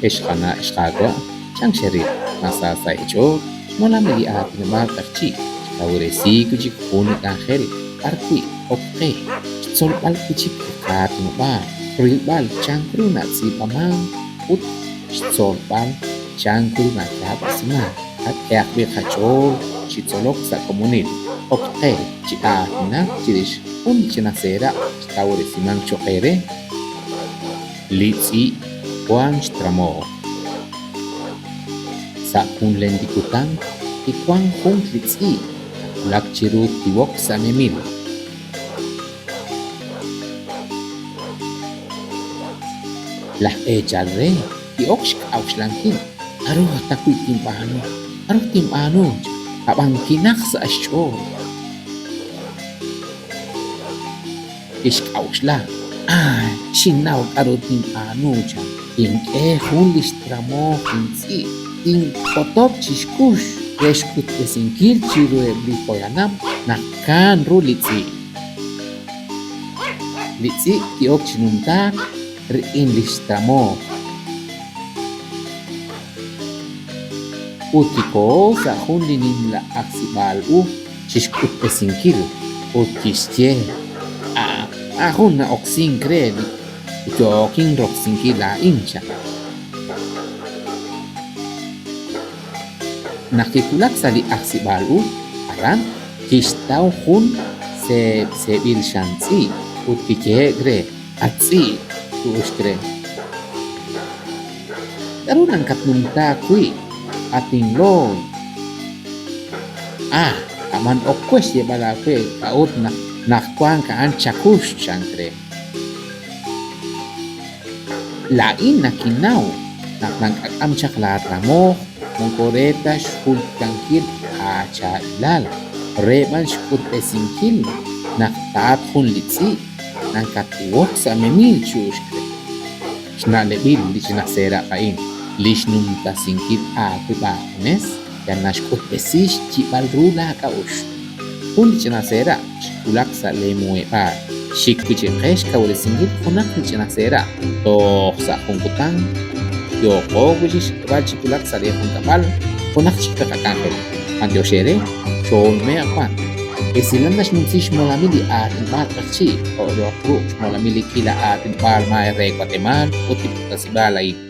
Ex qana' ex qaawa', chank xeril, ma sa sa' eech'ool, xmolamil li aatinob'aal Q'eqchi' xkawresi wi' chik jun li k'anjel b'ar wi' ok qe xtzolb'al wi' chik li qaatinob'aal, rilb'al chank ru natz'iib'amank ut xtzolb'al chank ru nayaab'asimank. Qak'ehaq b'i' qach'ool chi tzolok sa' komonil, ok qe chi aatinak chirix jun li ch'ina seeraq' xkawresimank cho'q eere. Li tz'i' wank xtramooj. Sa' jun len li kutan kiwank jun li tz'i' nawulak chiru tiwok sa' memil. Laj eechal re ki'ok xk'a'uxlankil, K'aru ta wi' tinb'aanu? K'aru tinb'aanu? Ab'an kinaq sa' xch'ool. Kixk'a'uxla, Aay, xinnaw k'aru tinb'aanu, chan. Tink'e jun li xtramooj lintz'i', tink'otob' chi xkux re xk'utb'esinkil chiruheb' li poyanam naq kaan ru li tz'i'. Li tz'i' ki'ok chi numtaak rik'in li xtramooj. Ut kikoho sa' jun li nimla ajsib'aal u chi xk'utb'esinkil, ut kixye, Maajun na'oksink re li yookin roksinkil laa'in, chan. Naq kiwulak sa' li ajsib'aal u, aran kixtaw jun seeb'seeb'il xan tz'i' ut kiyehe'k re, At tz'i', tu'uxk re. K'aru nankatnumtaak wi', at inlooy? Ah, ab'an ok we xyeeb'al aawe k'a'ut naq naq wank a'an chakux, chank re. Laa'in nakinnaw naq nank'ak'am chaq laatramooj moko re ta xjultikankil aachaab'ilal, re b'an xk'utb'esinkil naq taat jun li tz'i' nankatwok sa' memil, chu'uxk re. Xna'leb'il li ch'ina seeraq' a'in, li xnumtasinkil aawib' aajunes yal naxk'utb'esi xyib'al ru laak'a'uxl. Jun li ch'ina seeraq' xwulak sa' lee muheb'aal. Xik wi' chik qe xkawresinkil junaq li ch'ina seeraq' toj sa' jun kutan yooqo wi' chik xk'eb'al chi wulak sa' lee junkab'al junaq chik li qak'anjel. B'antiox eere, choonume'q wan. Esilal naxnumsi xmolamil li aatinob'aal Q'eqchi' jo' roq ruq' xmolamil li k'iila aatinob'aal maay re Watemaal ut li puktasib'aal a'in.